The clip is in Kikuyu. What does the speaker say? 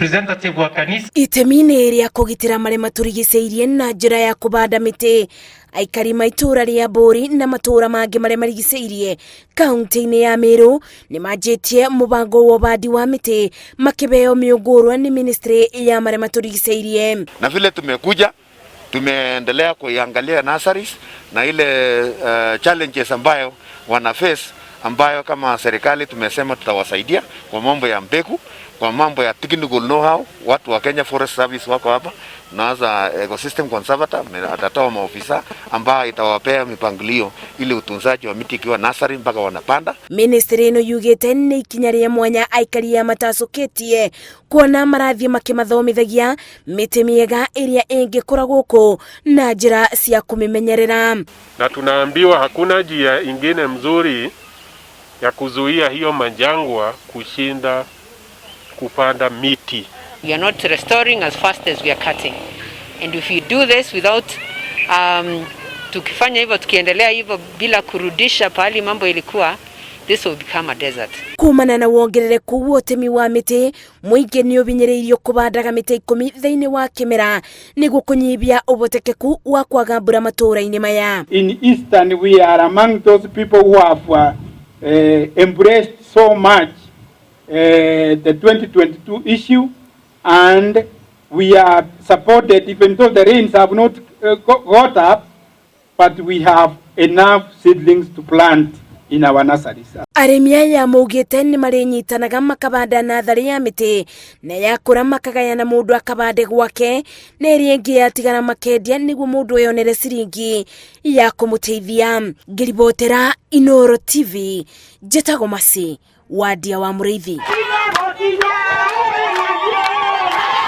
Representative wa kanisa. Itemi-inĩ rĩa kũgitĩra marĩa matũrigicĩirie na njĩra ya kũbanda mĩtĩ, aikari ma itũũra rĩa Mbũri na matũũra mangĩ marĩa marigicĩirie kaunti-inĩ ya Meru nĩ manjĩtie mũbango wa ũbandi wa mĩtĩ makĩbeo mĩũngũrwa nĩ ministry ya marĩa matũrigicĩirie. Na vile tumekuja tumeendelea kuiangalia nurseries na ile challenges ambayo wana face, ambayo kama serikali tumesema tutawasaidia kwa mambo ya mbegu, kwa mambo ya technical know-how. Watu wa Kenya Forest Service wako hapa naanza ecosystem conservator atatoa maofisa ambao itawapea mipangilio ili utunzaji wa miti ikiwa nursery mpaka wanapanda. Ministry ĩno yugĩte nĩ ikinya rĩa mwanya aikari a matacũkĩtie kuona marathiĩ makĩmathomithagia mĩtĩ mĩega ĩrĩa ĩngĩkũra gũkũ na njĩra cia kũmĩmenyerera. Na tunaambiwa hakuna njia ingine mzuri ya kuzuia hiyo majangwa kushinda kupanda miti. We are not restoring as fast as we are cutting. And if we do this without tukifanya hivyo, tukiendelea hivyo bila kurudisha pahali mambo ilikuwa, this will become a desert. Kumana na wongerereku wa ũtemi wa mĩtĩ, mũingĩ nĩ ũbinyĩrĩirio kũbandaga mĩtĩ 10 thĩinĩ wa kĩmera nĩguo kũnyibia ũhotekeku wa kwaga mbura matũũra-inĩ maya. In Eastern, we are among those people who have embraced so much the 2022 issue, and we are supported even though the rains have not got up, but we have enough seedlings to plant in our nurseries. Arĩmi aya maugĩte nĩ marĩnyitanaga makabanda natharĩ ya mĩtĩ na yakũra makagayana mũndũ akabande gwake na ĩrĩa ĩngĩ yatigara makendia nĩguo mũndũ eyonere ciringi ya kũmũteithia. Ngĩribotera Inooro TV, njĩtagwo Masi Wadia wa Mũrĩithi.